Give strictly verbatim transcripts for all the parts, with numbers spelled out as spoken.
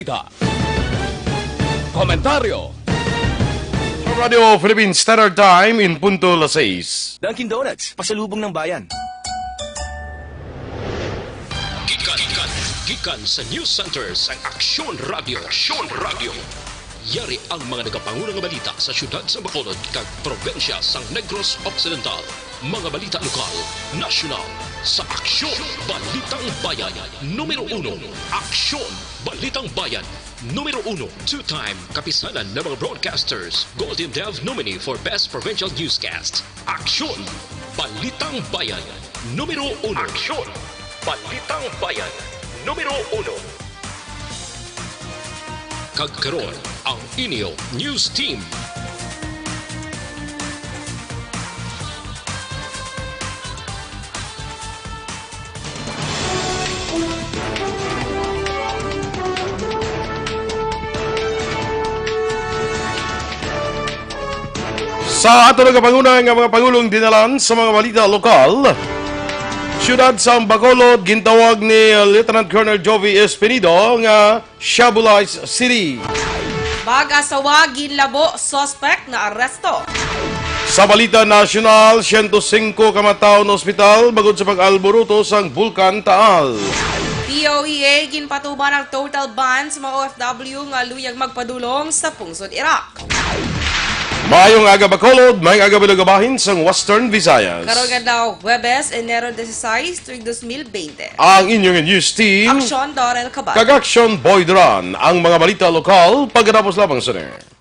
Balita. Komentaryo. Radio Philippine Standard Time in punto las seis. Dunkin' Donuts, pasalubong ng bayan. Gikan, gikan, gikan sa News Center sang Aksyon Radio. Aksyon Radio. Yari ang mga nagapanguna nga balita sa siyudad sa Bacolod kag probinsya sang Negros Occidental. Mga balita lokal, nasyonal, sa Aksyon Balitang Bayan. Numero uno, Aksyon Balitang Bayan. Numero uno, two-time Kapisanan ng mga Broadcasters Golden Dove nominee for Best Provincial Newscast. Aksyon Balitang Bayan. Numero uno. Aksyon Balitang Bayan. Numero uno. Kag karon, ang inyo news team. Sa ato nagapanguna nga mga pangulong dinalan sa mga balita lokal, siyudad sa Bacolod, gintawag ni Lieutenant Colonel Jovi Espinido nga Shabulize City. Mag-asawa ginlabo, suspect na aresto. Sa balita nasyonal, siyento singko ka matawo na ospital bangod sa pag-alboroto sang Bulkan Taal. P O E A ginpatuman ang total ban sa mga O F W nga luyag magpadulong sa pungsod Iraq. Maayong aga, Bacolod, maayong aga, Bilog Bahin sang Western Visayas. Karong adlaw, Huwebes, Enero dieciséis, tuig dos mil veinte. Ang inyong news team, Aksyon Dorel Cabal kag Aksyon Boy Duran. Ang mga balita lokal, pagkatapos lamang sini.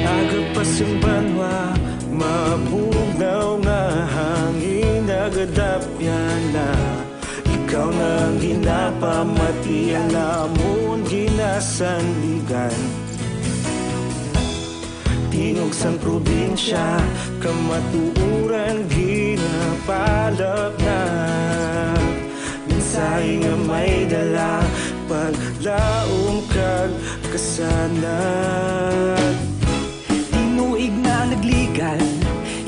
Aga pa sing banwa, mabugnaw nga hangin, nagadapyan na. Ikaw na ang ginapamati, ang amon ginasandigan. Tingog sang probinsya, kamatuoran ginapalapnag. Mensahe nga may dala, paglaom kag kasanag. Tinuig na nagligan,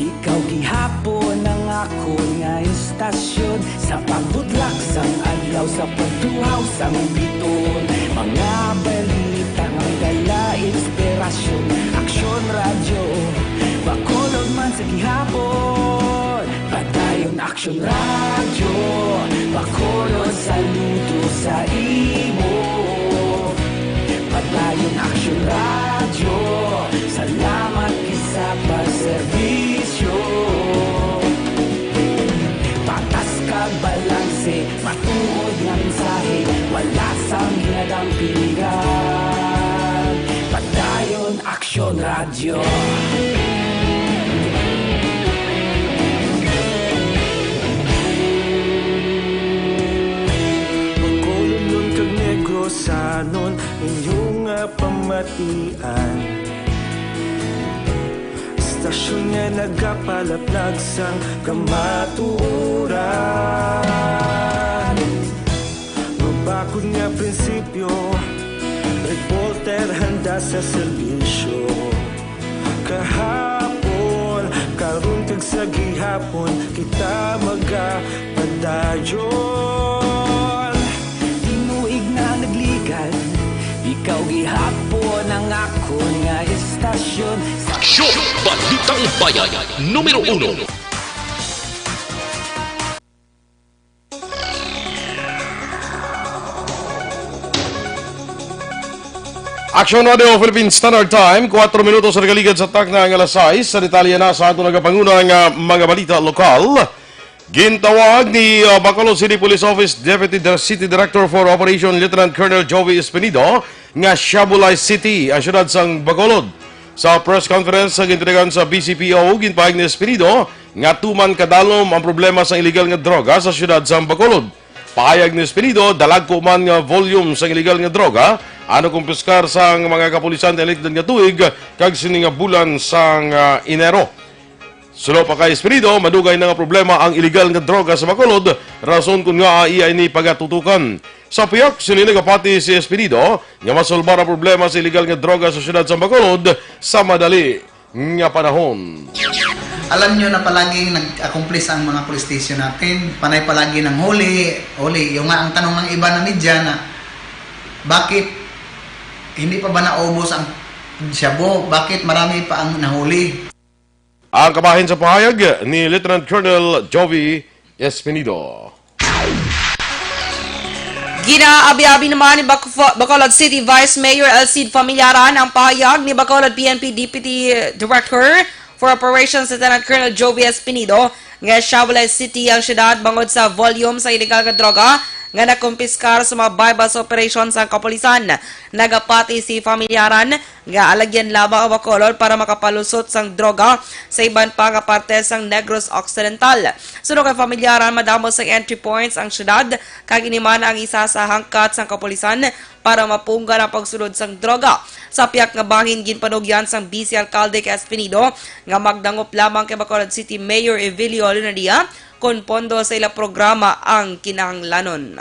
ikaw gihapon ang akon nga istasyon. Sa pagbutlak sang adlaw, sa pagtuhaw sang biton, mga balita nga dala inspirasyon. Aksyon Radyo, Bacolod man sa gihapon. Padayon Aksyon Radyo, Bacolod, saludo sa imo. Padayon Aksyon Radyo, salamat gid sa pagserbisyo. Patas kag balanse, matuod nga mensahe, wala sang ginadampingan. Padayon Aksyon Radyo. Bacolodnon kag Negrosanon, inyo nga pamatian. Istasyon nga nagapalaplag sang kamatuoran. Mabakod nga prinsipyo, reporter handa sa serbisyo. Kahapon, karon kag sa gihapon, kita magapadayon. Tinuig na nagligan, ikaw gihapon ang akon nga istasyon. Aksyon, Balitang Bayan, numero uno. Aksyon Radio Philippine Standard Time, kuwatro minutos sa nagaligad sa takna nga alas sais. Sa detalye na sa ato nagapanguna nga mga balita lokal. Gintawag ni, uh, Bacolod City Police Office Deputy Dir-, City Director for Operation Lieutenant Colonel Joey Espinido nga Shabulize City ang siyudad sang Bacolod. Sa press conference sa gintinagan sa B C P O, ginpahayag ni Espinido nga tuman kadalom ang problema sa illegal nga droga sa siyudad sa Bacolod. Pahayag ni Espinido, dalagko man nga volume sang illegal nga droga ang nakumpiskar sang mga kapulisan nianit nga tuig kag sini nga bulan sang, ah, Enero. Suno pa kay Espinido, madugay na nga problema ang iligal nga droga sa Bacolod, rason kon ngaa iya ini pagatutukan. Sa pihak sini, nagapati si Espinido nga masolbar ang problema sa iligal nga droga sa siyudad sa Bacolod sa madali nga panahon. Alam nyo na palaging nag-accomplish ang mga police station natin. Panay palagi ng huli, huli. Yung nga ang tanong ng iba na media na, bakit hindi pa ba naubos ang shabu? Bakit marami pa ang nahuli? Ang kabahin sa pahayag ni Lieutenant Colonel Jovi Espinido. Ginaabi-abi naman ni Bac- Bacolod City Vice Mayor Elcid Familiaran ang pahayag ni Bacolod P N P Deputy Director for Operations Lieutenant Colonel Jovi Espinido nga siya walay city ang syudad bangod sa volume sa illegal nga droga nga nakumpiskar sa mga buy-bust operation sang kapulisan. Nagapati si Familiaran nga alagyan lamang ang Bacolod para makapalusot sang droga sa iban pa nga parte sang Negros Occidental. Suno kay Familiaran, madamo sang entry points ang syudad, kag ini man ang isa sa hangkat sang kapulisan para mapunggan ang pagsulod sang droga. Sa pihak nga bahin, ginpanugyan sang Vice Alcalde kay Espinido nga magdangop lamang kay Bacolod City Mayor Evilio Lunadia kon pondo sa ila programa ang kinahanglanon.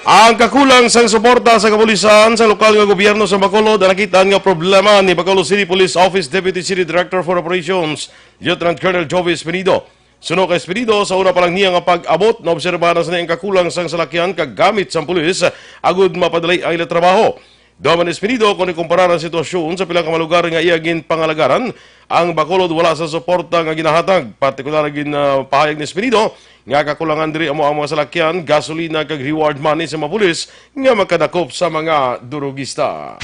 Ang kakulang sang suporta sa kapulisan sa lokal nga gobyerno sa Bacolod ang nakit-an nga problema ni Bacolod City Police Office Deputy City Director for Operations, Lieutenant Colonel Jovi Espinido. Suno kay Espinido, sa una pa lang niya nga pag-abot, naobserbahan na sini ang kakulang sang salakyan kag gamit sang pulis agud mapadali ang ila trabaho. Daw man Espinido, kung ikumparar ang sitwasyon sa pila ka mga lugar nga iya ginpangalagaran, ang Bacolod wala sa suporta nga ginahatag. Partikular, ginpahayag ni Espinido nga kakulangan diri amo ang mga salakyan, gasolina kag reward money sa mga pulis nga makadakop sa mga durugista.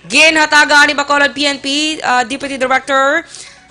Ginhatagan ni Bacolod P N P ah, Deputy Director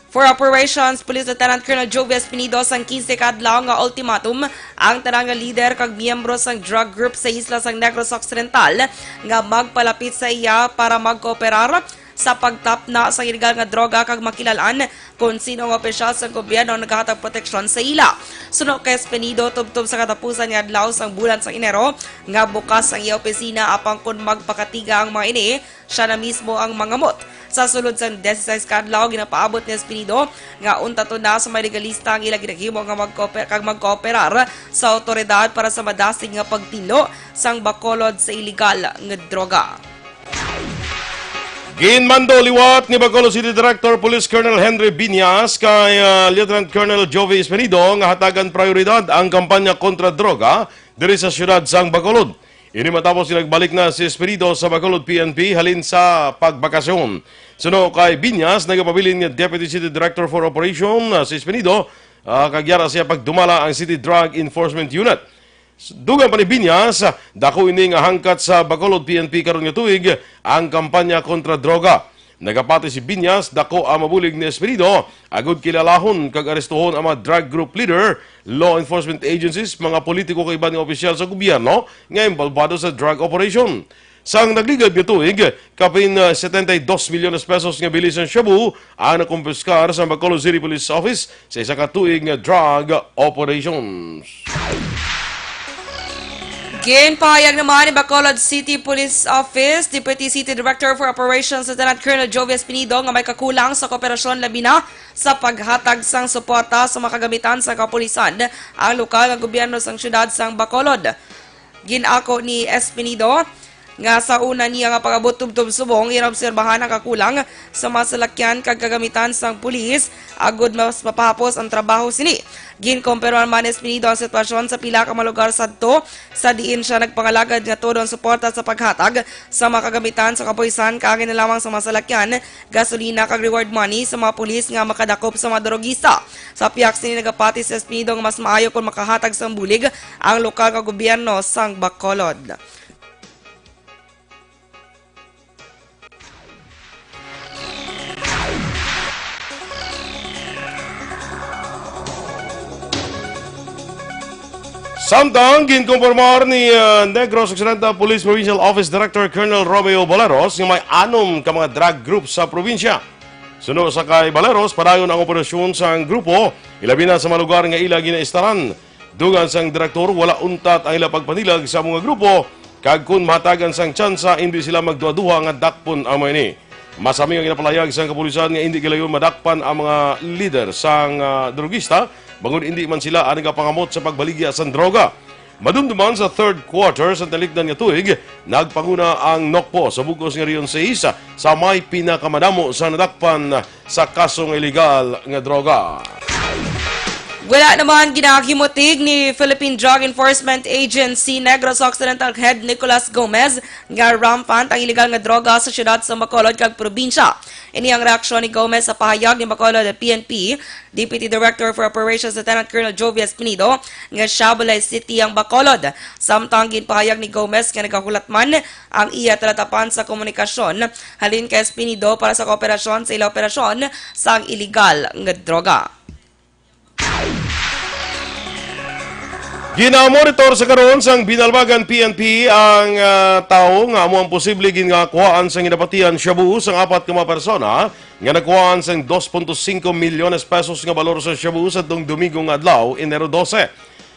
for Operations, Police Lieutenant Colonel Jovi Espinido, sang kinse ka adlaw nga ultimatum ang tanan nga lider kag miyembro sang drug group sa isla sang Negros Occidental nga magpalapit sa iya para magkooperar sa pagtapna sa illegal nga droga kag makilal-an kon sino ang opisyal sang gobyerno ang nagahatag proteksyon sa ila. Suno kay Espinido, tubtob sa katapusan nga adlaw sang bulan sang Enero nga bukas ang iya opisina, apang kon magpakatiga ang mga ini, siya na mismo ang mangamot. Sa sulod sang disisays ka adlaw, ginapaabot ni Espinido nga untaton na sa mga legalista ang ila ginaghimo nga magkooper kag magkooperar sa awtoridad para sa madasig nga pagtinlo sang Bacolod sa iligal nga droga. Ginmando liwat ni Bacolod City Director Police Colonel Henry Biñas kay ah, Lieutenant Colonel Jovi Espinido nga hatagan prioridad ang kampanya kontra droga diri sa siyudad sang Bacolod. Ini matapos nga nagbalik na si Espirido sa Bacolod P N P halin sa pagbakasyon. Suno kay Biñas, nagapabilin nga Deputy City Director for Operation ah, si Espirido, ah, kag yara siya pagdumala ang City Drug Enforcement Unit. Dugang pa ni Biñas, dako ini nga hangkat sa Bacolod P N P karon nga tuig ang kampanya kontra droga. Nagapati si Biñas, dako ang mabulig ni Espirido agud kilalahon kag arestuhon ang mga drug group leader, law enforcement agencies, mga politiko kag iban nga opisyal sa gobyerno nga involbado sa drug operation. Sang nagligad nga tuig, kapin ah, setenta y dos milyones pesos nga bili sang shabu ang nakumpiskar sa Bacolod City Police Office sa isa ka tuig nga drug operations. Ginpahayag naman ni Bacolod City Police Office Deputy City Director for Operations Lieutenant Colonel Jovi Espinido nga may kakulang sa kooperasyon, labi na sa paghatag sang suporta sa mga kagamitan sa kapulisan ang lokal nga gobyerno sang siyudad sang Bacolod. Gin-ako ni Espinido nga sa una niya nga pag-abot tubtob subong, ginobserbahan ang kakulang sa mga salakyan kag kagamitan sang pulis agud mas mapahapos ang trabaho sini. Ginkumpirmar man ni Espinido ang sitwasyon sa pila ka mga lugar sadto sa diin siya nagpangalagad nga todo ang suporta sa paghatag sa mga kagamitan sa kapulisan, kaangay na lamang sa mga salakyan, gasolina kag reward money sa mga pulis nga makadakop sa mga drogista. Sa pihak sini, nagapati si Espinido nga mas maayo kon makahatag sang bulig ang lokal nga gobyerno sang Bacolod. Samtang ginkumpirmar ni ah, Negros Occidental Police Provincial Office Director Colonel Romeo Baleros nga may anom ka mga drug group sa probinsya. Suno sa kay Baleros, padayon ang operasyon sang grupo, ilabi na sa mga lugar nga ila ginaistaran. Dugang sang direktor, wala untat ang ila pagpanilag sa mga grupo, kag kon mahatagan sang tsansa, indi sila magduha-duha nga dakpon ang mga ini. Masami nga ginapalayag sang kapulisan nga indi gilayon madakpan ang mga lider sang, ah, drogista, bangod indi man sila ang nagapangamot sa pagbaligya sang droga. Madumduman sa third quarter sa talikdan nga tuig, nagpanguna ang NOCPO sa bug-os nga Region six sa may pinakamadamo sa nadakpan sa kaso nga iligal nga droga. Wala naman ginahimutig ni Philippine Drug Enforcement Agency Negros Occidental Head Nicolas Gomez nga rampant ang iligal nga droga sa siyudad sa Bacolod kag probinsya. Ini ang reaksyon ni Gomez sa pahayag ni Bacolod P N P Deputy Director for Operations Lieutenant Colonel Jovi Espinido nga siya bulay City ang Bacolod. Samtang ginpahayag ni Gomez nga nagahulat man ang iya talatapan sa komunikasyon halin kay Espinido para sa kooperasyon sa ila operasyon sang iligal nga droga. Ginamonitor sa karon sang Binalbagan P N P ang, ah, tawo nga amo ang posible gingakuhaan sang ginapatihan shabu sang apat ka mga persona nga nagkuhaan sang dos punto singko milyones pesos nga balor sa shabu sa tung Domingo nga adlaw, Enero dose.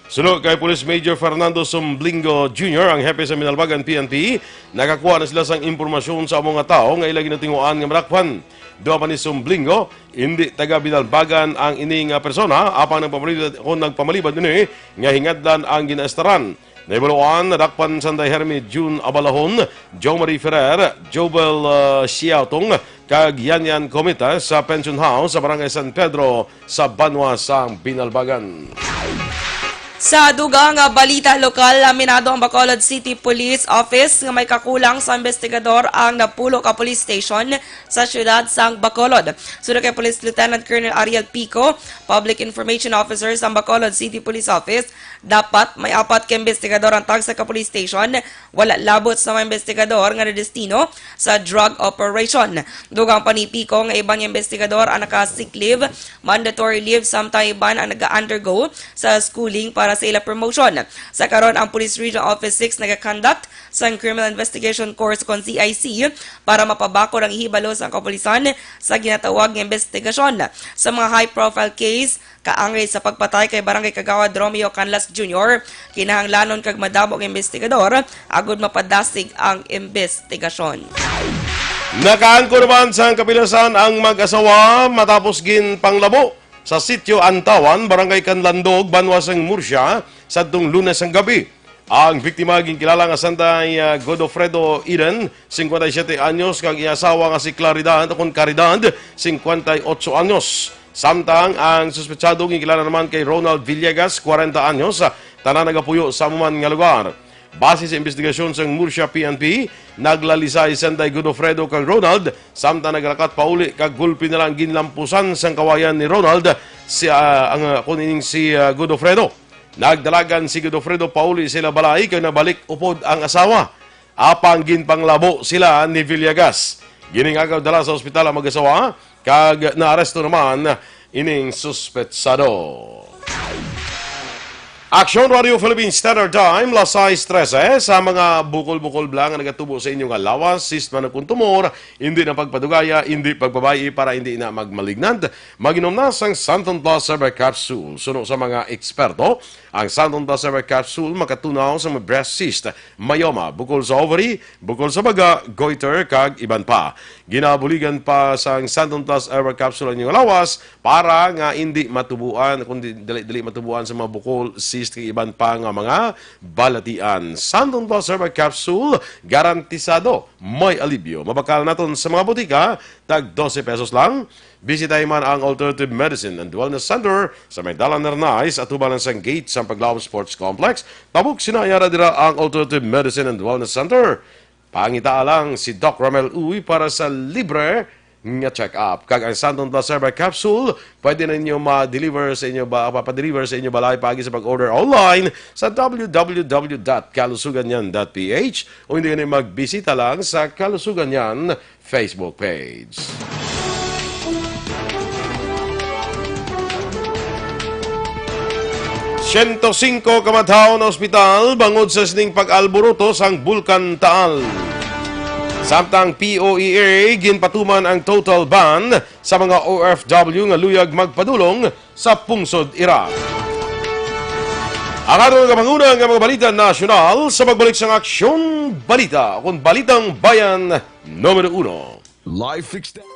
Suno kay Police Major Fernando Sumblingo Junior, ang hepe sa Binalbagan P N P, nakakuha na sila sang impormasyon sa amo nga tawo nga ila ginatinguan nga madakpan. Duha pa ni Sumblingo, indi taga Binalbagan ang ini nga persona, apang nagpamalibad, kung nagpamalibad ini nga hingadlan ang ginaestaran. Nahibaluan, nadakpan sanday Hermie June Abalahon, Jo Marie Ferrer, Jobel, ah, Siautong, kag Yan Yan Comita sa Pension House sa Barangay San Pedro sa banwa sang Binalbagan. Sa dugang nga balita lokal, aminado ang Bacolod City Police Office nga may kakulang sa investigador ang napulo ka police station sa siyudad sang Bacolod. Suno kay Police Lieutenant Colonel Ariel Pico, Public Information Officer sang Bacolod City Police Office, dapat may apat ka investigador ang tagsa ka police station. Wala labot sa mga investigador nga nadestino sa drug operation. Dugang pa ni Pico nga iban nga investigador ang naka-sick leave, mandatory leave, samtang iban ang naga-undergo sa schooling para sa ila promotion. Sa karon, ang Police Regional Office six naga-conduct sang Criminal Investigation Course kon C I C para mapabakod ang hibalo sang kapulisan sa ginatawag nga investigasyon sa mga high-profile case. Kaangay sa pagpatay kay Barangay Kagawad Romeo Canlas Junior, kinahanglanon kag madamo nga investigador agud mapadasig ang investigasyon. Nakaangkon naman sang kapilasan ang mag-asawa matapos ginpanglabo sa Sitio Antawan, Barangay Canlandog, banwa sang Murcia, sadtong Lunes sang gabi. Ang biktima ginkilala nga sanday, ah, Godofredo Eden, singkwenta y siyete anyos, kag iya asawa nga si Claridad, ukon Caridad, singkwenta y otso anyos. Samtang ang suspetsado ginkilala naman kay Ronald Villegas, kwarenta anyos, ah, tanan nagapuyo sa amo man nga lugar. Base sa investigasyon sang Murcia P N P, naglalisay sanday Godofredo kag Ronald, samtang nagalakat pauli kag gulpi na lang ginlampusan sang kawayan ni Ronald si, ah, ang, ah, kun ining si, ah, Godofredo. Nagdalagan si Godofredo pauli sa ila balay kag nabalik upod ang asawa. Apang ginpanglabo sila ni Villegas. Gining agaw dala sa ospital ang mag-asawa kag naaresto naman ining suspetsado. Aksyon Radio Philippine Standard Time, las sais trese. Sa mga bukol-bukol bala nga nagatubo sa inyo nga lawas, cyst man o kon tumor, hindi na pagpadugaya, hindi pagpabay-i para hindi na magmalignant. Mag-inom na sang Santon Plus Herbal Capsule. Suno sa mga eksperto, ang Santon Plus Herbal Capsule makatunaw sa mga breast cyst, myoma, bukol sa ovary, bukol sa baga, goiter, kag iban pa. Ginabuligan pa sang Santon Plus Herbal Capsule ang inyong lawas para nga hindi matubuan, kundi dili, dili matubuan sa mga bukol, cyst, kag iban pa nga mga balatian. Santon Plus Herbal Capsule, garantisado may alibyo. Mabakal naton sa mga botika, tag dose pesos lang. Bisitahi man ang Alternative Medicine and Wellness Center sa may Dalan Nernay, sa atubangan sang gate sang Paglaom Sports Complex. Tabok sina, yara dira ang Alternative Medicine and Wellness Center. Pangitaa lang si Doc Ramel Uy para sa libre nga check-up. Kag ang Santon Plus Herbal Capsule, pwede na ninyo ma-deliver sa inyo ba, mapadeliver sa inyo balay paagi sa pag-order online sa w w w dot kalusuganyan dot p h, o hindi gani magbisita lang sa Kalusugan Yan Facebook page. Siyento singko ka mga tawo naospital bangod sa sining pag-alboroto sang Bulkan Taal. Samtang P O E A, ginpatuman ang total ban sa mga O F W nga luyag magpadulong sa pungsod Iraq. Ang aton nga panguna nga mga balita nasyonal sa pagbalik sang Aksyon Balita, kon Balitang Bayan numero uno. Life extend.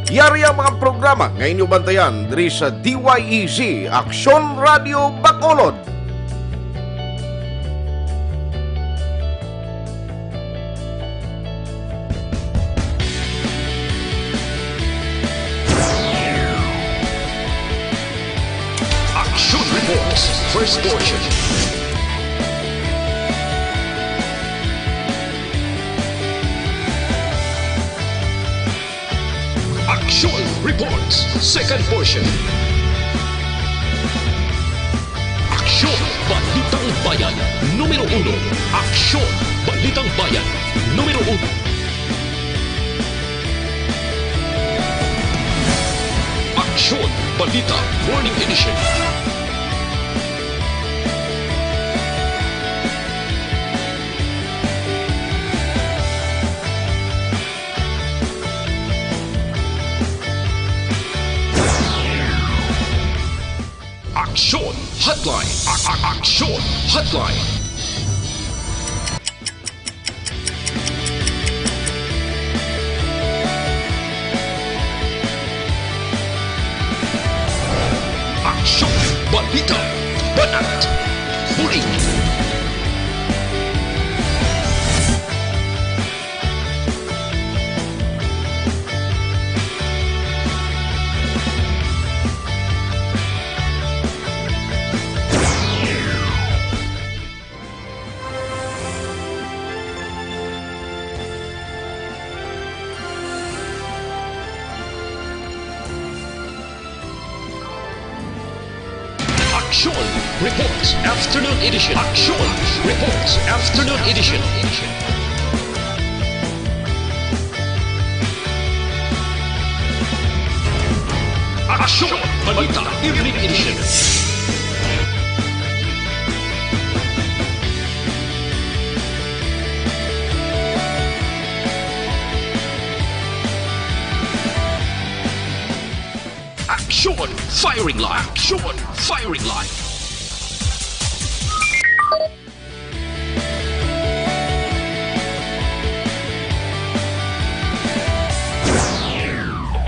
Yari ang mga programa nga inyo bantayan diri sa D Y E Z, Aksyon Radio Bacolod. Action Reports, first portion. Action Reports, second portion. Aksyon, Balitang Bayan, numero uno. Aksyon, Balitang Bayan, numero uno. Aksyon, Balita, Morning Edition. Aksyon Hotline. A- a- Aksyon Hotline. Aksyon, balita, banat, bulig. Aksyon Reports Afternoon Edition. Aksyon Reports Afternoon Edition. Aksyon Balita Evening Edition. Aksyon Firing Line. Aksyon Firing Line.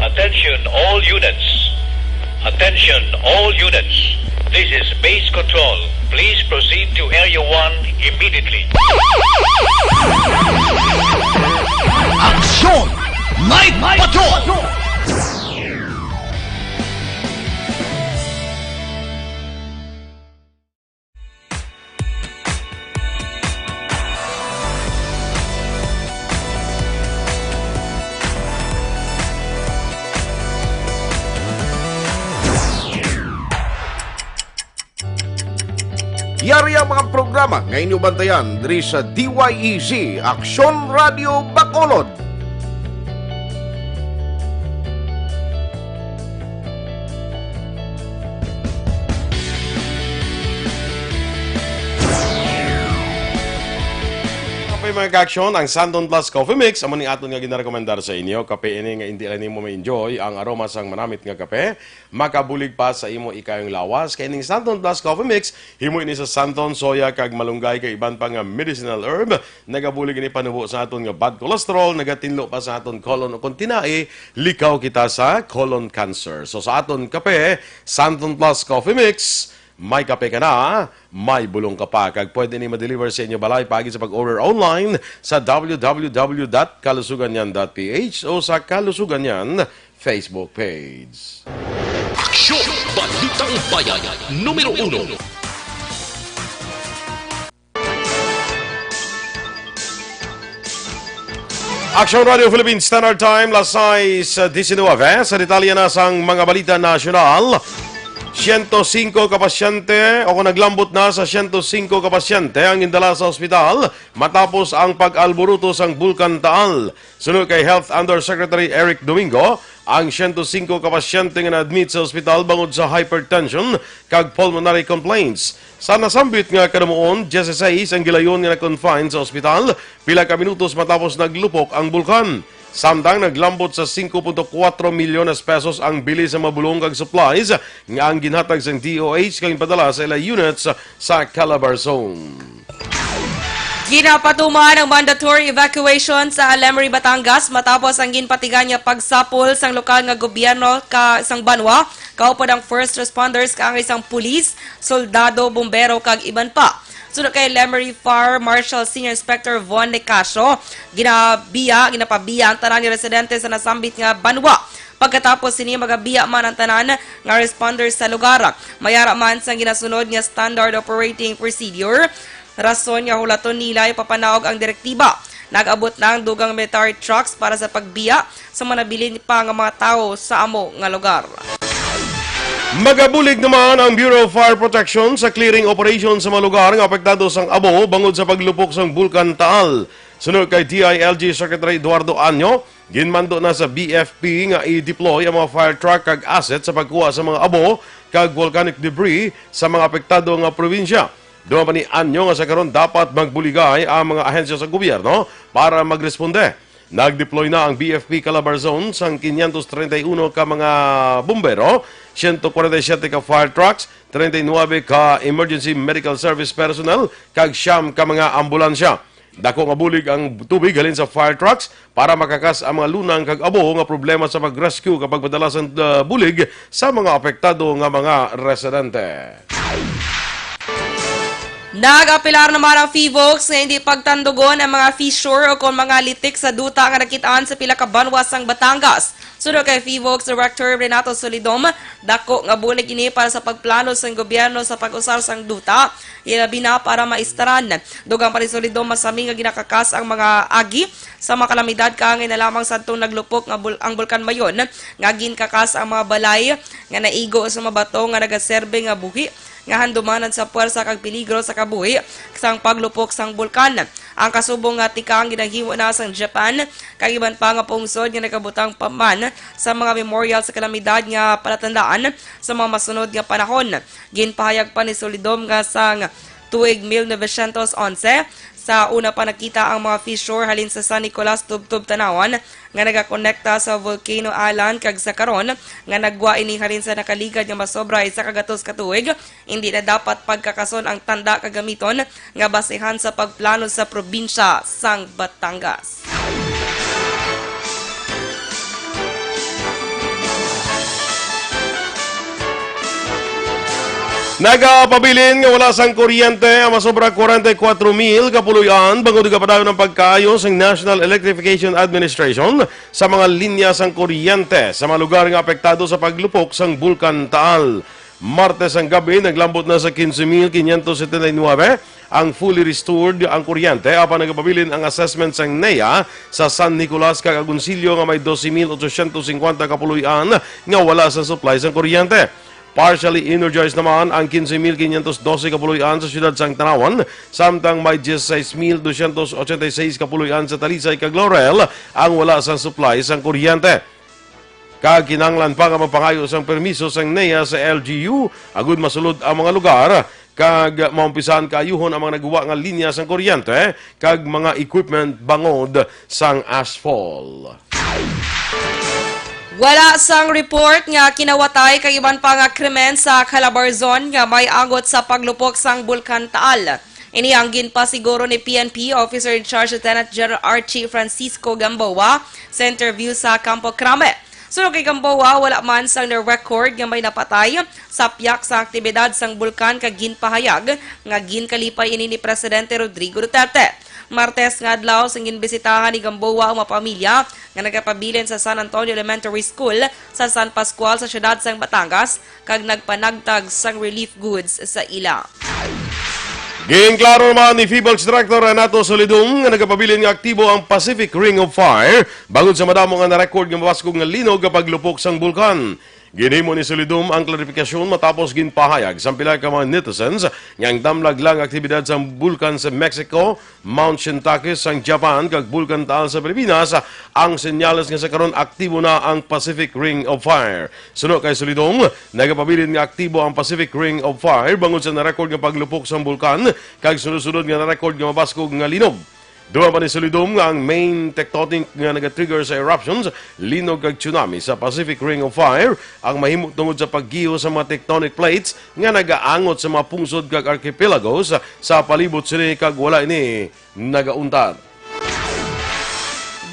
Attention all units. Attention all units. This is base control. Please proceed to Area one immediately. Aksyon Night Patrol! Yari ang mga programa nga inyo bantayan diri sa D Y E Z, Aksyon Radio Bacolod. Kape, mga ka-aksyon, ang Santon Plus Coffee Mix amo ning aton nga ginarekomendar sa inyo. Kape ini nga indi lang nimo ma-enjoy ang aroma sang manamit nga kape, makabulig pa sa imo ikayong lawas. Kay ning Santon Plus Coffee Mix, himo ini sa santon, soya, kag malunggay, kag iban pa nga medicinal herb. Nagabulig ini panubo sa aton nga bad cholesterol, nagatinlo pa sa aton colon, o kon tinai, likaw kita sa colon cancer. So, sa aton kape, Santon Plus Coffee Mix, may kape ka na, may bulong ka pa. Kag pwede ni ma-deliver sa inyo balay paagi sa pag-order online sa w w w dot kalusuganyan dot p h o sa Kalusuganyan Facebook page. Aksyon! Balitang Bayan, numero uno. Aksyon Radio Philippines Standard Time, las sais diecinueve. Sa detalye na sang mga balita nasyonal. Siyento singko ka pasyente o kung naglambot na sa siyento singko ka pasyente ang gindala sa ospital matapos ang pag-alburuto sang Bulkan Taal. Suno kay Health Undersecretary Eric Domingo, ang siyento singko ka pasyente nga na-admit sa ospital bangod sa hypertension kag pulmonary complaints. Sa nasambit nga kadamuon, diyesisais ang gilayon nga na-confine sa ospital pila ka minutos matapos naglupok ang bulkan. Samtang naglambot sa singko punto kuwatro milyones pesos ang bili sa mga bulong kag supplies nga ang ginhatag sang D O H kag ginpadala sa ila units sa Calabarzon. Ginapatuman ang mandatory evacuation sa Lemery, Batangas matapos ang ginpatigan nga pagsapol sang lokal nga gobyerno ka sang banwa, kaupod ang first responders kaangay sang pulis, soldado, bombero kag iban pa. Suno kay Lemery Fire Marshal Senior Inspector Von Nicasio, ginabiya, ginapabiya ang tanan nga residente sa nasambit nga banwa. Pagkatapos sini, magabiya man ang tanan nga responders sa lugar. Mayara man sang ginasunod nga standard operating procedure, rason nga hulaton nila ipapanaog ang direktiba. Nag-abot na ang dugang military trucks para sa pagbiya sa mga nabilin pa nga mga tawo sa amo nga lugar. Magabulig naman ang Bureau of Fire Protection sa clearing operation sa mga lugar nga apektado sang abo bangod sa paglupok sang Bulkan Taal. Suno kay D I L G Secretary Eduardo Anyo, ginmando na sa B F P nga i-deploy ang mga fire truck kag asset sa pagkuha sa mga abo kag volcanic debris sa mga apektado nga probinsya. Duman pa ni Anyo nga sa karon dapat magbuligay ang mga ahensya sa gobyerno para magresponde. Nag-deploy na ang B F P Calabarzon sang quinientos treinta y uno ka mga bombero, ciento cuarenta y siete ka fire trucks, treinta y nueve ka emergency medical service personnel, kag siyam ka mga ambulansya. Dako nga bulig ang tubig halin sa fire trucks para makakas ang mga lunang kag abo nga problema sa pag-rescue kag pagpadala sang, uh, bulig sa mga apektado nga mga residente. Nag-apelar naman ang PHIVOLCS nga hindi pagtandugon ang mga fissure o kon mga litik sa duta nga nakit-an sa pila ka banwa sang Batangas. Suno kay PHIVOLCS Director Renato Solidom, dako nga bulig ini para sa pagplano sang gobyerno sa pag-usar sang duta, ilabi na para maistaran. Dugang pa ni Solidom, masami nga ginakakas ang mga agi sa mga kalamidad kaangay na lamang sadtong naglupok nga bul-, ang Bulkan Mayon, nga ginkakas ang mga balay nga naigo sa mga bato nga nagaserbe nga buhi nga handumanan sa puwersa kag peligro sa kabuhi sang paglupok sang bulkan. Ang kasubong nga tikang ginahimo na sang Japan kag iban pa nga pungsod nga nagabutang pa man sa mga memorial sa kalamidad nga palatandaan sa mga masunod nga panahon. Ginpahayag pa ni Solidom nga sang tuig mil novecientos onse, sa una pa nakita ang mga fissure halin sa San Nicolas tubtob tan-awan nga nagakonekta sa Volcano Island, kag sa karon nga nagwa ini halin sa nakaligad nga masobra isa ka gatos ka tuig, hindi na dapat pagkakason ang tanda ka gamiton nga basehan sa pagplano sa probinsya sang Batangas. Nagapabilin nga wala sang kuryente ang masobra kwarenta y kuwatro mil ka puloy-an bangod gapadayon ang pagkaayo sang National Electrification Administration sa mga linya sang kuryente sa mga lugar nga apektado sa paglupok sang Bulkan Taal. Martes ang gabi, naglambot na sa quince mil quinientos setenta y nueve ang fully restored ang kuryente, apan nagapabilin ang assessment sang NEA sa San Nicolas kag Agoncillo nga may doce mil ochocientos cincuenta ka puloy-an nga wala sa supply sang kuryente. Partially energized naman ang quince mil quinientos doce ka puloy-an sa siyudad sang Tanauan, samtang may dieciséis mil doscientos ochenta y seis ka puloy-an sa Talisay kag Laurel ang wala sang supply sang kuryente. Kag kinahanglan pa nga magpangayo sang permiso sang NEA sa L G U agud masulod ang mga lugar kag maumpisahan kaayuhon ang mga nagwa nga linya sang kuryente kag mga equipment bangod sang ASFOL. Wala sang report nga kinawatay kag iban pa nga krimen sa Calabarzon nga may anggot sa paglupok sang Bulkan Taal. Ini ang ginpasiguro ni P N P Officer in Charge Lieutenant General Archie Francisco Gamboa sa interview sa Campo Crame. Suno kay Gamboa, wala man sang na-record nga may napatay sa pihak sa aktibidad sang bulkan, kag ginpahayag nga ginkalipay ini ni Presidente Rodrigo Duterte. Martes nga adlaw, sang ginbisitahan ni Gamboa ang mga pamilya nga nagapabilin sa San Antonio Elementary School sa San Pascual sa siyudad sang Batangas, kag nagpanagtag sang relief goods sa ila. Ginklaro naman ni PHIVOLCS Director Renato Solidum nga nagapabilin nga aktibo ang Pacific Ring of Fire bangod sa madamo nga na-record nga mabaskog nga linog nga paglupok sang bulkan. Ginhimo ni Solidum ang klarifikasyon matapos ginpahayag sang pila ka mga netizens nga ang damlag lang aktibidad sang bulkan sa Mexico, Mount Shintakis sang Japan, kag Bulkan Taal sa Pilipinas ang senyales nga sa karon aktibo na ang Pacific Ring of Fire. Suno kay Solidum, nagapabilin nga aktibo ang Pacific Ring of Fire bangod sa na-record nga paglupok sang bulkan kag sunod-sunod nga na-record nga mabaskog nga linog. Dugang pa ni Solidum nga ang main tectonic nga nagatrigger sa eruptions, linog kag tsunami sa Pacific Ring of Fire ang mahimo tungod sa paggiho sa mga tectonic plates nga nagaangot sa mga pungsod kag archipelagos sa palibot sini kag wala ini nagauntat.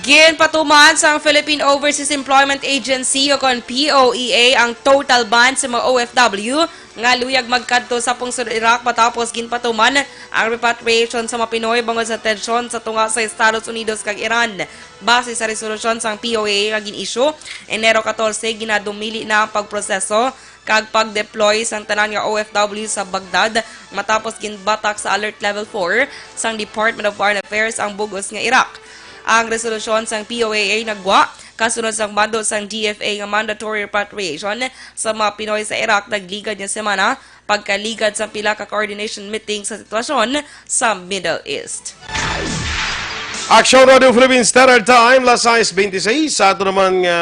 Ginpatuman sang Philippine Overseas Employment Agency o kon P O E A ang total ban sa mga O F W nga luyag magkadto sa pungsod Iraq matapos ginpatuman ang repatriation sa mga Pinoy bangod sa tensyon sa tunga sa Estados Unidos kag Iran. Base sa resolusyon sang P O A A nga gin-issue Enero katorse, ginadumili na ang pagproseso kag pag-deploy sang tanan nga O F W sa Baghdad matapos ginbatak sa Alert Level four sang Department of Foreign Affairs ang bug-os nga Iraq. Ang resolusyon sang P O A A nagwa kasunod sang mando sang D F A nga mandatory repatriation sa mga Pinoy sa Iraq nagligad nga semana, pagkaligad sang pila ka coordination meeting sa sitwasyon sa Middle East. Aksyon Radio Philippines Standard Time, las sais beintiseis. Sa ato naman nga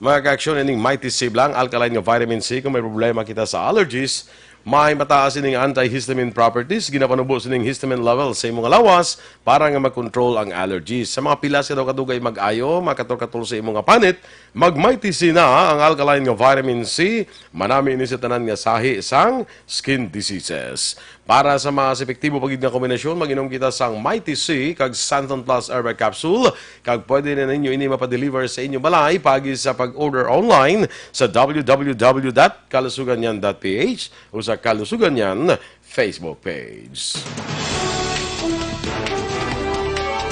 mga kaaksyon, ining Mighty C Blanc, alkaline nga vitamin C. Kung may problema kita sa allergies, may mataas ining antihistamine properties, ginapanubo sining histamine level sa imong lawas para nga makontrol ang allergies. Sa mga pilas ka daw kadugay mag-ayo, makatorkator sa imong panit, mag-Mighty C na, ang alkaline nga vitamin C, manami ini sa tanan nga sahi sang skin diseases. Para sa mas epektibo pa gid nga kombinasyon, mag-inom kita sang Mighty C kag Santon Plus Herbal Capsule, kag pwede na ninyo ini mapadeliver sa inyo balay paagi sa pag-order online sa w w w dot kalusuganyan dot p h o sa Kalusuganyan Facebook page.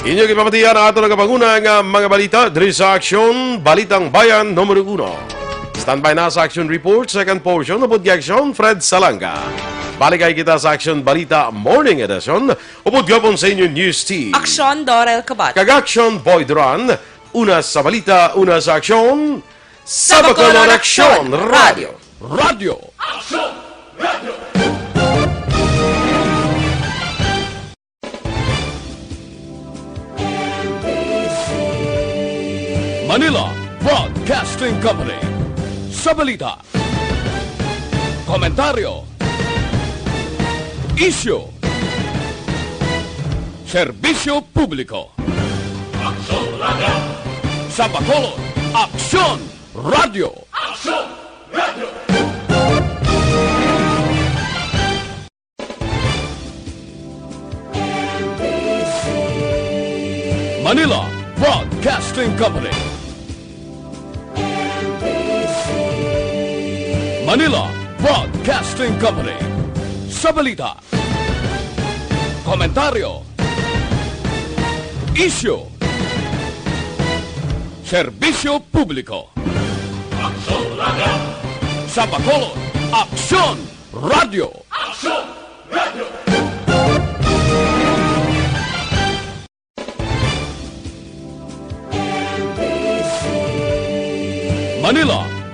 Inyo ginpamatian ang ato nagapanguna nga mga balita diri sa Aksyon, Balitang Bayan numero uno. Standby na sa Aksyon Report, second portion, upod kay Aksyon Fred Salanga. Balik kay kita sa Aksyon Balita Morning Edition, upod gapon sa inyo News Team. Aksyon Dorel Kabat. Kag Aksyon Boy Duran, una sa balita, una sa aksyon, sa Bacolod Aksyon Radio. Radio. Manila Broadcasting Company. Sa balita, komentaryo, isyu, serbisyo publiko. Aksyon Radio. Sa Bacolod, Aksyon Radio. Aksyon Radio. Manila Broadcasting Company. Manila Broadcasting Company. Sa balita, komentaryo, isyu, serbisyo publiko. Aksyon Radio. Sa Bacolod, Aksyon Radio. Aksyon Radio. Manila